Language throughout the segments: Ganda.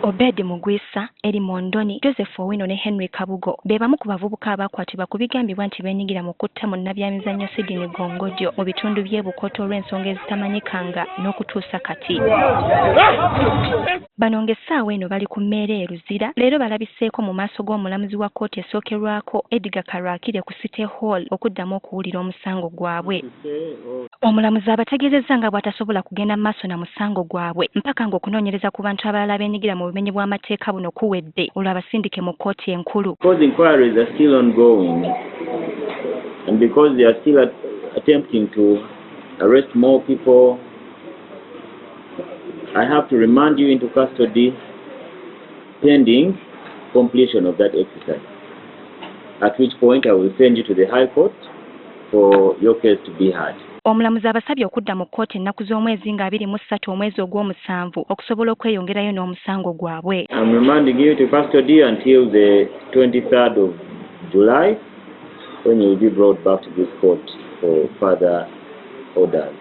Obed Mugwisa, Elly Mondoni, Joseph Owino ne Henry Kabugo be bamu ku bavubuka abaakwatibwa ku bigambibwa nti beenyigira mu kutta munnabyamizannyo Sydney Gongodyo mu bitundu by'e Bukoto olw'ensonga ezitamanyikanga n'okutuusa kati. Bano ng'essaawa eno bali ku mmeere e Luzira, leero balabiseeko mu maaso g'omulamuzi wa kkooti esookerwako Edgar Karwakire ku City Hall okuddamu okuwulira omusango gwabwe. Omulamuzi abategeezezza nga bw'atasobola kugenda mu maaso na musango gwabwe mpaka ng'okunoonyereza ku bantu abalala abeenyigira mu bumenyi bw'amateeka buno kuwedde olwo abasindike mu kkooti enkulu. Because inquiries are still ongoing and because they are still attempting to arrest more people, I have to remand you into custody pending completion of that exercise, at which point I will send you to the High Court for your case to be heard. Omulamuzi abasabye okudda mu kkooti ennaku z'omwezi nga 23 omwezi ogw'omusanvu okusobola okweyongerayo n'omusango gwabwe. I'm remanding you to custody until the 23rd of July, when you will be brought back to this court for further orders.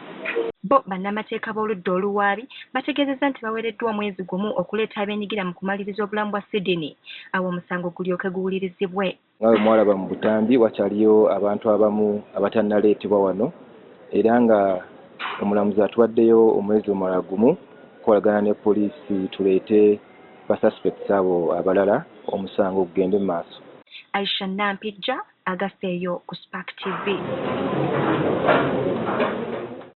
Bo bannamateeka b'oludda oluwaabi bategeezezza nti baweereddwa omwezi gumu okuleeta abeenyigira mu kumaliriza obulamu bwa Sydney, awo omusango gulyoke guwulirizibwe. Nga bwe mwalaba mu butambi, wakyaliyo abantu abamu abatannaleetebwa wano, era nga omulamuzi atuwaddeyo omwezi omulala gumu okukolagana ne poliisi tuleete ba suspects abo abalala, omusango gugende mu maaso. Aisha Nampijja, Agafeeyo ku Spark TV.